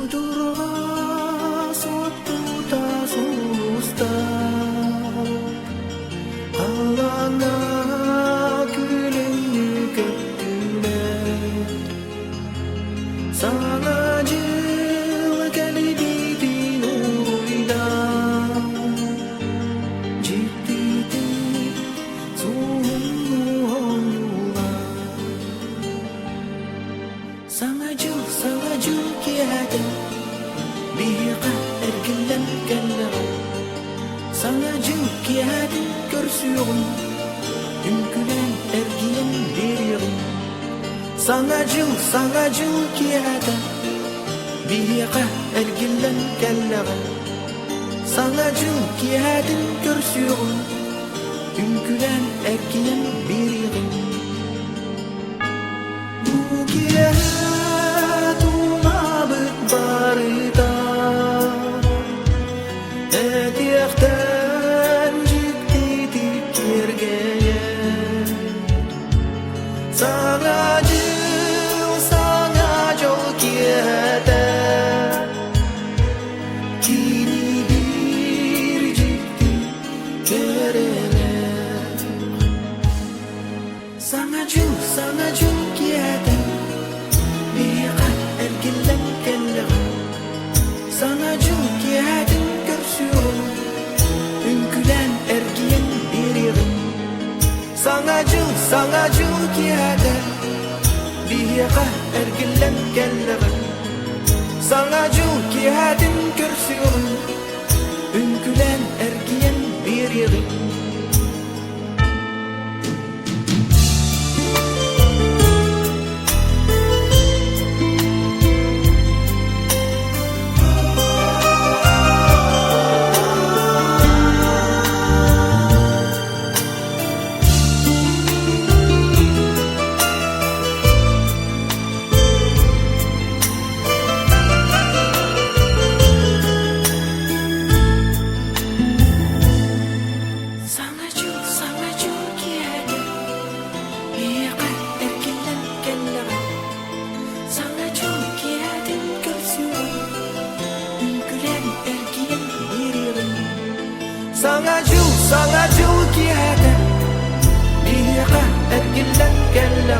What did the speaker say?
Судурга суоттута сулуста, Халлааҥҥа күлүҥнүү көттүлэр. Саҥа дьыл кэлбитин уруйдаан, Дьиктитик суһумнуу оонньуулар. Саҥа дьыл, саҥа дьыл киэһэтэ биһиэхэ эргиллэн кэллэҕэ. Саҥа дьыл киэһэтин көрсүөҕүҥ, үҥкүүлээн эргийэн биэриэҕиҥ. Саҥа дьыл, саҥа дьыл киэһэтэ биһиэхэ эргиллэн кэллэҕэ. Саҥа дьыл киэһэтин көрсүөҕүҥ, үҥкүүлээн эргийэн биэриэҕиҥ. Бу киэһэ тулабыт барыта этиэхтэн дьиктитик киэргэйэр. Саҥа дьыл, саҥа дьол киэһэтэ кини биир дьикти кэрэлэр. Саҥа дьыл, саҥа дьыл киэһэтэ биһиэхэ эргиллэн кэллэҕэ. Саҥа дьыл киэһэтин көрсүөҕүҥ, үҥкүүлээн эргийэн биэриэҕиҥ. Саҥа дьыл, саҥа дьыл киэһэтэ биһиэхэ эргиллэн кэллэҕэ. Саҥа дьыл киэһэтин көрсүөҕүҥ, үҥкүүлээн эргийэн биэриэҕиҥ. Саҥа дьыл, саҥа дьыл киэһэтэ биһиэхэ эргиллэн кэллэҕэ. Саҥа дьыл киэһэтин көрсүөҕүҥ, үҥкүүлээн эргийэн биэриэҕиҥ. Саҥа дьыл, саҥа дьыл киэһэтэ биһиэхэ эргиллэн кэллэҕэ.